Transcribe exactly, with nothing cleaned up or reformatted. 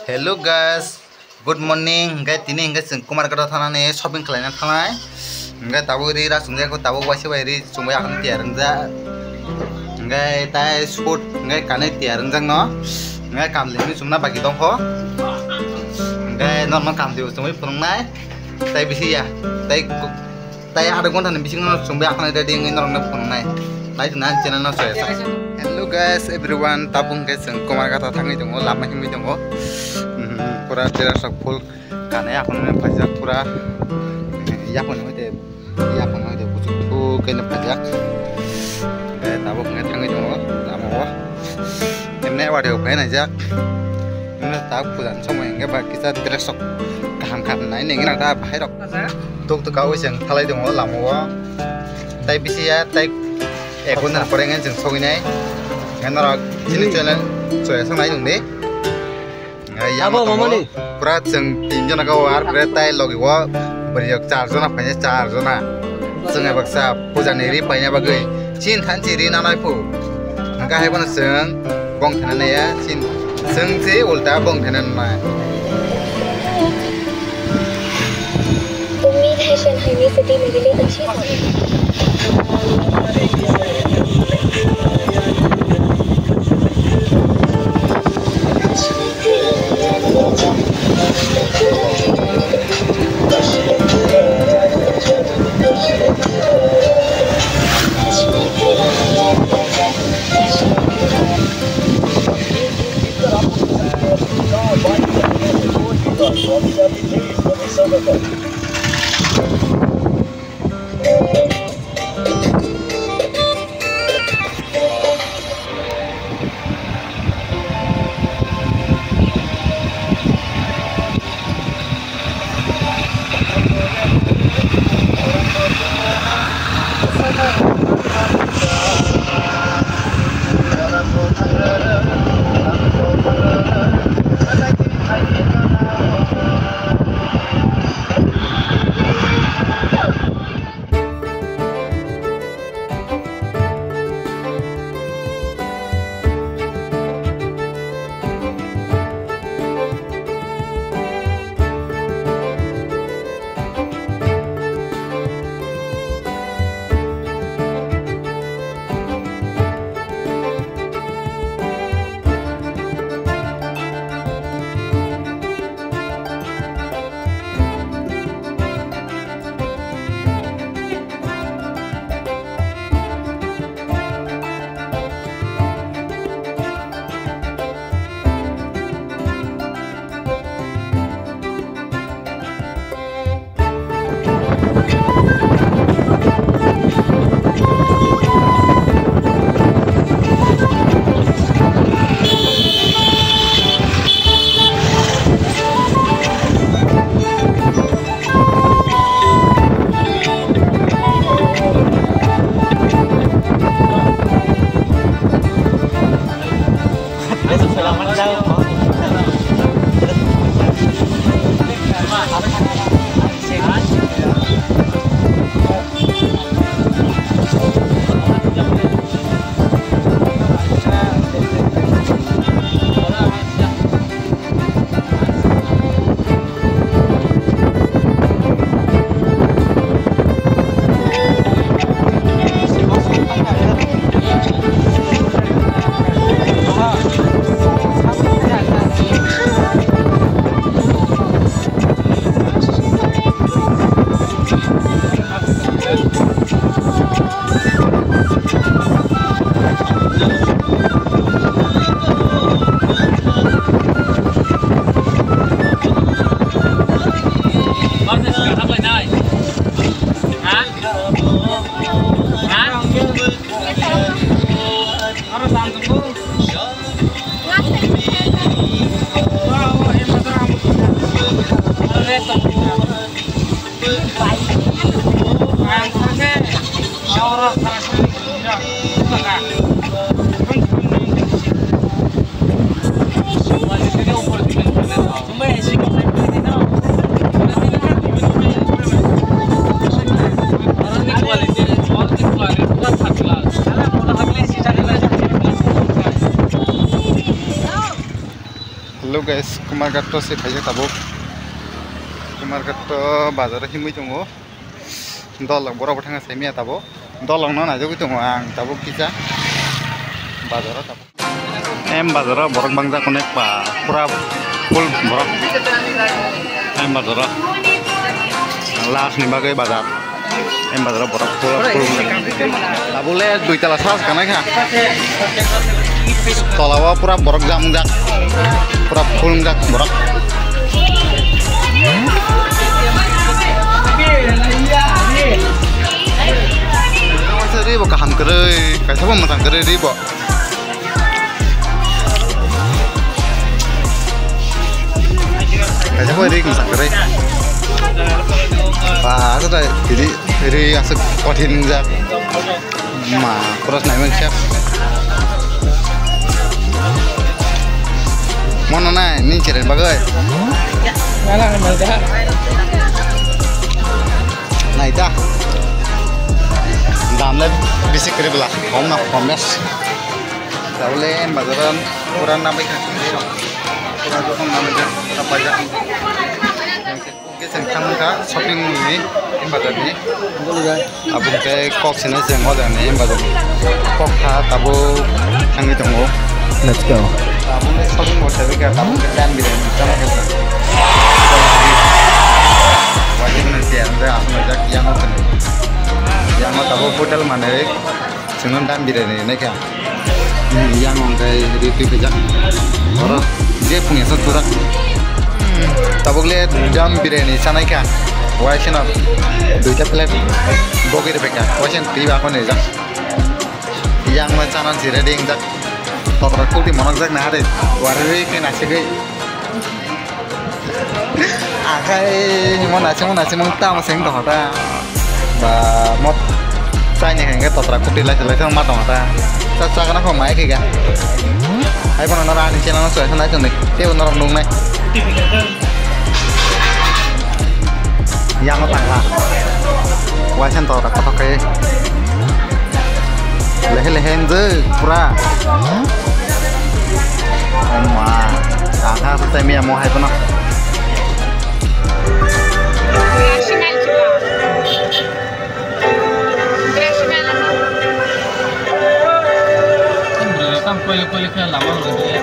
Hello guys, good morning. Hingke tini hingke chwng Kumarghat thangnani shopping khlaina thangnai. Hingke tabuk ri ra chungjak, tabuk waisa bai ri chungbai akhani tiyar wngjak. Hingke tai sport hingke kanwi tiyar wngjak no. Hingke kamlini chumna bagi tongkho. Hingke norno kamlibo chumui phunuknai. Tai bisi ya, tai Tai adek ghonta ni bisingo chwng bai akhani ready wngwi norokno phunuknai. Nai tongna ani channel no soya sa. Hello guys, everyone, tabuk hwnkhe chwng Kumarghat thangwi tongo, lama himwi tongo. Mhm, pura dress rok full kanai aphano paijak pura. Yaphano hoite, yaphano hoite kuchuk thuk khe paijak. Hwnkhe tabuk hwnkhe thangwi tongo lama o. Emne awari o phai naijak. Emne ta puja ni somoi hwnkhe ba kisa dress rok kaham kaham nai nengwi nang ta bahai rok. Tuk tuk ka oi chwng thalai tongo lama o. Tai bisi ya, tai ek ghonta ni pore hwnkhe chwng sogwi nai. Hwnkhe norok chini channel soya song nai tong di. Hwnkhe yang abo tong mamani. Pura chwng tin jona ka o ar pore tai logi o bwrwi rok char jona phainai, char jona. Chwng hai baksa puja ni ri paina bagwi chin thanchi ri nanai phu. Hwnkhe hai bono chwng bong thana naiya, chin, chwng se ulta bong thana nai. उम्मीद है शनहई में सिटी मेरे लिए अच्छी Hello guys, Kumarghat to se phaijak tabuk. Kumarghat to bazar o himwi tongo. Dolok borok bo thangna saimaya tabuk. Dolok no naijagwi tongo ang tabuk kisa bazar o tabuk. Em bazar o borok bangjak onek ba pura full borok. Em bazar o last ni bagwi bazar. Em bazar o borok pura full. Tabuk le dui tala sas kanai kha. Tola o pura borok jam jak. Pura full jak borok. Ri bo kaham kwrwi, kaisa bo mwchang kwrwi ri bo. Kaisa bo ri mwchang kwrwi. Ba, aswk ta ri, ri aswk kothin jak. Ma, pura naimani chef. Mono nai, ni cheren bagwi. Nai ta. Dam le bisi kwrwi bwla. Hom na, hom bes. Tabuk le bazar o pura namai kha. Pura jokhon namai kha, pura bazar. Khe chwng thangkha shopping ni, M Bazar ni. Abo khe kok swnai chwng o jaga ni M Bazar ni. Kok kha tabuk thangwi tongo. Let's go. Tabuk ni shopping mall sabi kha tabuk khe dam biryani chana khe. Wajib ni chair de asma jak yang o khe. Yang o tabuk hotel mane. Chwngno dam biryani rinai kha. Yang hwnkhe ri twi phaijak. Oro je phung ya sa thurak. Tabuk le dam biryani chanai kha. Waisano duita plate bogwi rwphaikha. Waisano twi ba phano rijak. Yang no chana si ready wngjak. Tokra kukti monokjak na hade. Wari ri khe nasigwi. Akai mo naising mo naising mo tamo sing tong ta. Ba mo chai ni hengke totra kuti lai lai ma tong ta. Sa sa kana ko mai ke ga. Hai bono nara ani channel no soi nai tong ni. Te bono nung nai. Yang tang ha. Waisano totra kotok kai. Lehe lehe wngjak pura. Oma, aha, tei miya mo hai phano. Tam koile koile khe lama rwgwi ya.